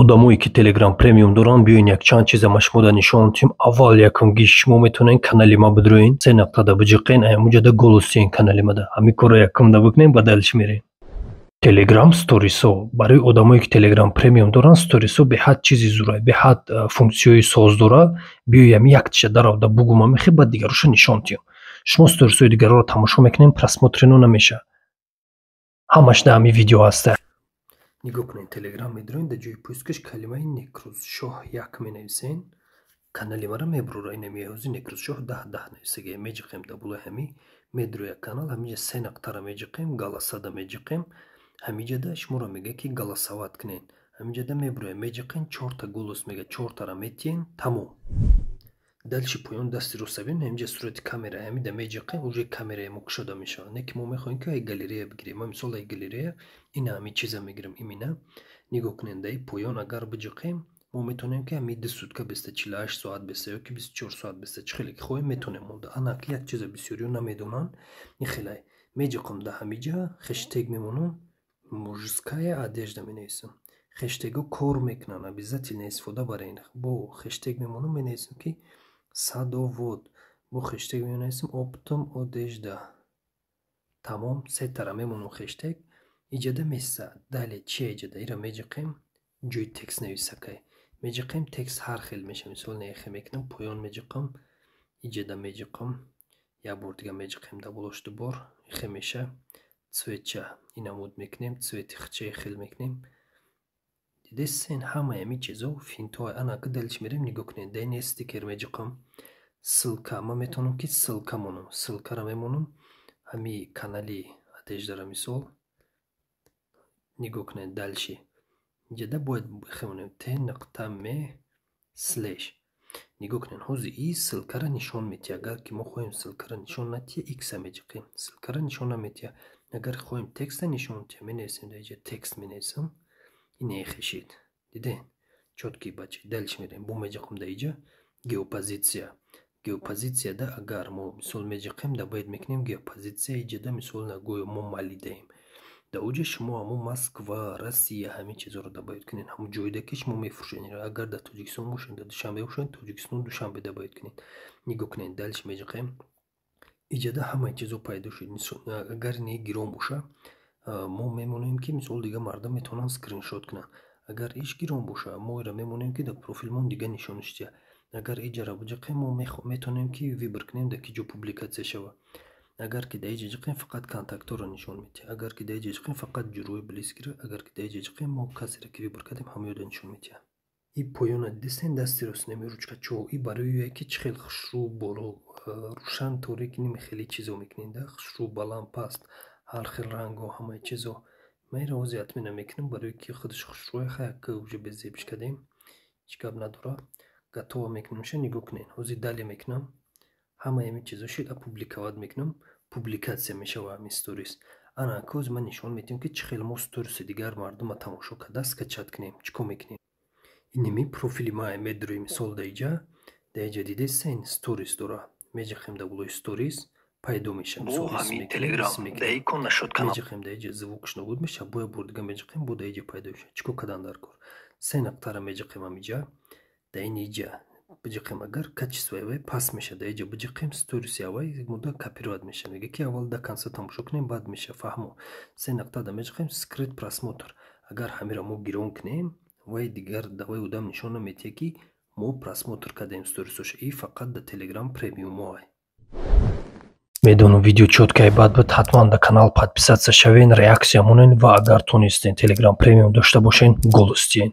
Одамое, ки Телеграм Премиум доранд, биёен, якчанд чиза ма шумода нишон тиҳем. Аввал, якумгиш, шумо метавонед канали ма бидроен, се нуқтада биҷиқен, аямуҷада голос тиҳен канали мада. Ҳамин корро якумда бикунем, ба дальше мерем. Телеграм сторисо барои одамое, ки Телеграм Премиум доранд, сторисо беҳад чизи зурай, беҳад функсияҳои соз дора. Биёй, ами яктиша даравда бугум, амихе баъд дигароша нишон тиҳем. Шумо сторисои дигарро тамошо мекунем, просмотр ино намешавад. Ҳамаш дар ҳамин видео ҳаста. Нигоҳ кунед, Телеграм медироен, дар ҷои поиск аш калимаи Некрӯзшоҳ як менависен, канали мара мебурора. Инами ҳози Некрӯзшоҳ 10 10 нависагия. Меҷиқем дар болои ҳами, медирояд канал. Ҳамиҷа се нуқтара меҷиқем, голоса да меҷиқем. Ҳамиҷада шуморо мегӯяд, ки голосовать кунед. Ҳамиҷада мебурояд, меҷиқен, чорта голос мегӯяд, чортара метиҳен, тамом. Дальше поён дасти роста бинед, ҳамиҷа сурати камера, ҳамида меҷиқем, уже камераи мо кушода мешавад. Не ки мо мехоҳем, ки ай галерея бигирем. Ма, мисол, ай галерея ина ҳамин чиза мегирам имина. Нигоҳ кунед, даи поён агар биҷиқем, мо метавонем, ки ҳамин 2 сутка беста, 48 соат беста ё ки 24 соат беста, чӣ хеле ки хоҳем, метавонем монда. Ана ки як чиза бисёриҳо намедонанд, ин хелай меҷиқам, дар ҳамиҷа хештег мемонам, «мужская одежда» менависам. Хештегҳо кор мекунанд, обязательно истифода барен. Бо хештег мемонам, менависам, ки «садовод», бо хештег менависам «оптом одежда». Тамом, сетара мемонам хештег, иҷада меса. Далее чия? Иҷада ира меҷиқем, ҷои текст нависакай меҷиқем, текст ҳар хел меша. Мисол, нехе мекунам, поён меҷиқам, иҷада меҷиқам, як бор дига меҷиқем дар болош, дубор ихе меша. Цвет ча инамуд мекунем, цвет и хчаи хел мекунем. Дидесен, ҳамаи ҳамин чизо финтҳо. Ана ки дальше мерем, нигоҳ кунед, дар стикер меҷиқам, ссылка. Ман метавонам, ки ссылка монам, ссылка ра мемонам ҳами канали одежда ра, мисол. Нигоҳ кунед, дальше инҷода бояд бихонем t.me/. Нигоҳ кунед, ҳозир и ссылка ра нишон метиҳад. Агар ки мо хоҳем, ссылка ра нишон натиҳад, икса меҷиқем, ссылка ра нишон наметиҳад. Агар хоҳем, текста нишон диҳад, менависем, дар инҷа текст менависам. Ин хешид, дидед, чёткий бача. Дальше мерем, бо меҷиқам дар инҷа геопозиция. Геопозицияда агар мо, мисол, меҷиқем, добавить мекунем геопозиция. Иҷода, мисол, гӯё мо малидаем, дар оҷа шумо ҳамун Москва, Россия, ҳамин чизҳоро добавить кунед, ҳамун ҷойда, ки шумо мефурӯшед. Агар дар Тоҷикистон бошед, дар Душанбе бошед, Тоҷикистон, Душанбе добавить кунед. Нигоҳ кунед, дальше меҷиқем, иҷода ҳамаи чизҳо пайдо шуд. Агар не гирон боша, мо мемонем, ки, мисол, дига мардум метавонанд скриншот кунанд. Агар иш гирон боша, мо ира мемонем, ки дар профилмон дига нишонаш диҳад. Агар иҷара биҷиқем, мо метавонем, ки выбор кунем, дар ки ҷо публикатсия шавад. Агар ки дар иҷа ҷиқем, фақат контактҳоро нишон медиҳад. Агар ки дар иҷа ҷиқем, фақат ҷурои близкий ро. Агар ки дар иҷа ҷиқем, мо касеро, ки выбор кардем, ҳамаёда нишон медиҳад. И поёна дидистен, дасти рост неми ручкачо, и барои ое, ки чӣ хел хушрӯ, боло, рӯшан, торик, ними хеле чизо мекунед, да хушрӯ, баланд, паст, ҳар хел рангҳо, ҳамаи чизо. Ман инро ҳозир отмена мекунам, барое ки худаш хушрӯя. Хай, уже безебиш кардем, ҳеҷ гап надора. Готово мекунемша. Нигоҳ кунед, ҳозир далее мекунам, ҳамаи ҳамин чизо шуд, опубликовать мекунам, публикатсия мешава ҳамин сторис. Ана ҳозир ман нишон медиҳам, ки чӣ хел мо сториси дигар мардума тамошо карда скачать кунем. Чӣ кор мекунем? Иними профили ма медрои, мисол, даиҷа дидесен, сторис дора, меҷиқем дар болои сторис, пайдо мешавад. Меҷиқем, даиҷа звук ш нобуд мешавад. Бо як бор дига меҷиқем, бо даиҷа пайдо мешавад. Чӣ кор кардан дар кор? Се нуқтара меҷиқем, ҳамиҷа, дар ин иҷа биҷиқем, агар качество и аввай паст мешавад, дар иҷа биҷиқем, сториси аввай мудда копировать мешавад. Мега, ки аввал до конца тамошо кунем, баъд мешавад. Фаҳмо, се нуқта да меҷиқем, скрыть просмотр. Агар ҳамиро мо гирон кунем, вай дигар давай одам нишон наметиҳад, ки мо просмотр кардем сторисоша. И фақат дар Телеграм Премиумоай. Медонам, видео чёткий бад буд. Ҳатман дар канал подписаться шавен, реаксия монен ва агар тонистен, Телеграм Премиум дошта бошен, голос диҳен.